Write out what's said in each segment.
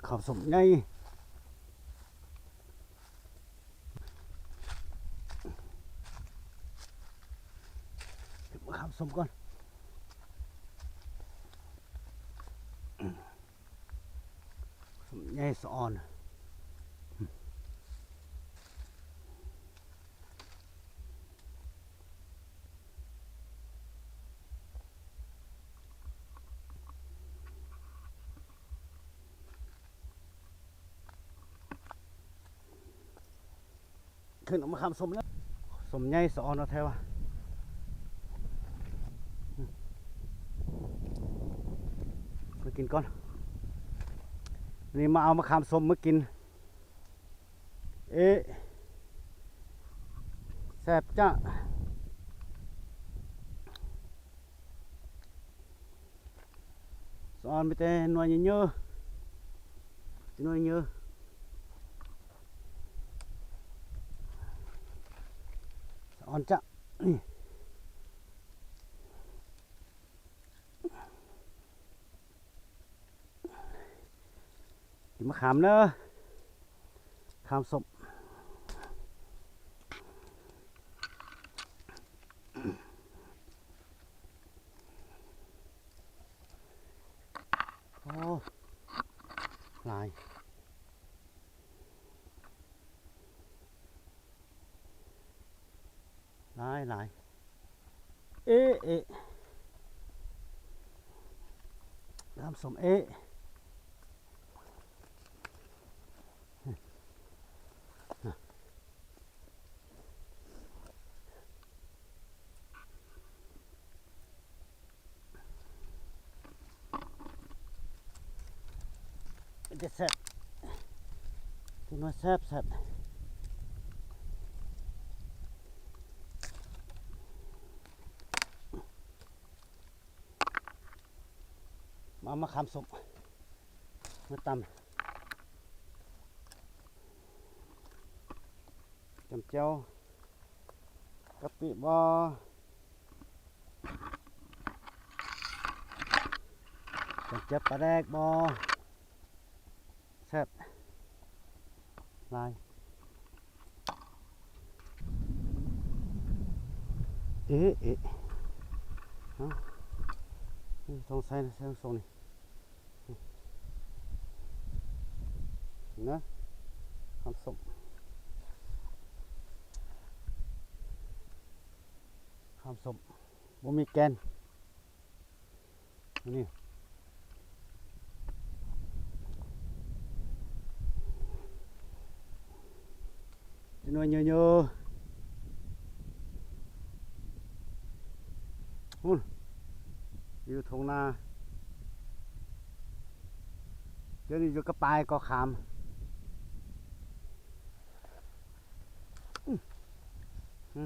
ເຂົ້າສົ້ມໃຫຍ່ ເກັບມະຂາມສົ້ມກ່ອນ ສົ້ມໃຫຍ່ສະອອນ. ຂຶ້ນເອົາມະຂາມສົ້ມແລ້ວ ສົ້ມໃຫຍ່ສະອອນເນາະແທ້ວ່າ ມາກິນກ່ອນ ນີ້ມາເອົາມະຂາມສົ້ມມາກິນ. ເອະ ແຊບຈ້າ ສະອອນມີແຕ່ໜ່ວຍເຍີໆ ໜ່ວຍເຍີ ສະອອນຈ້າ ນີ້. ກິນມະຂາມເດີ ຂາມສົ້ມ ໂອ້ ຫຼາຍ. ຫຼາຍໆ ເອະ ເອະ ນ້ຳສົ້ມເອະ ເປັນຕາແຊບ ກິນວ່າແຊບໆ ມາ ມາຂາມສົ້ມ ມາຕຳ ຈ້ຳແຈ່ວ ກະປິບໍ່? ຈ້ຳແຈ່ວປາແດກບໍ່? ແຊບຫຼາຍ. ເອະ ເອະ ເອົ້າ ນີ້ຕ້ອງໃສ່ນະ ໃສ່ສົ່ງນີ້. ເຫັນນະ ຂາມສົ້ມ ຂາມສົ້ມ ບໍ່ມີແກ່ນ ນີ້ ໜ່ວຍເຍີໆ ພຸ້ນ ຢູ່ທົ່ງນາ ດຽວນີ້ຢູ່ກະປາຍກໍຂາມ ອື ອື.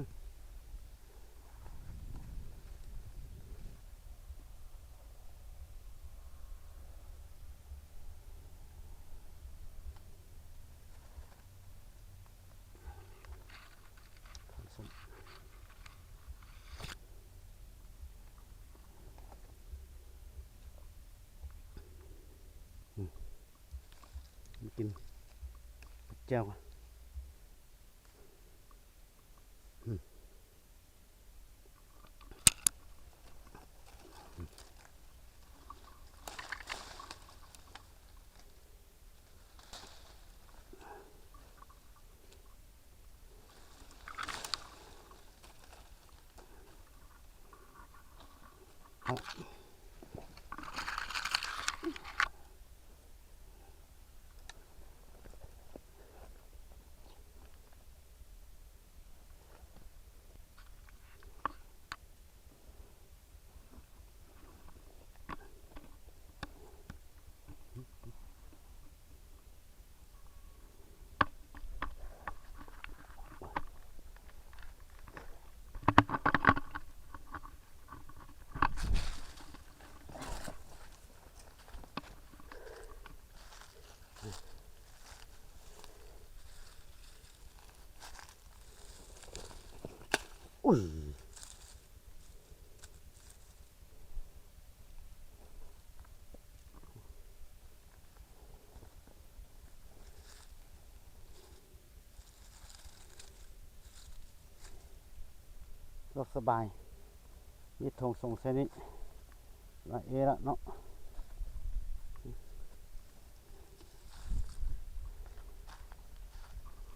ອືມ ມາກິນແຈ່ວ ອືມ. ອຸ້ຍ. ລົດສະບາຍ ມີຖົງສົ່ງໃສ່ນີ້ ລະເອລະເນາະ.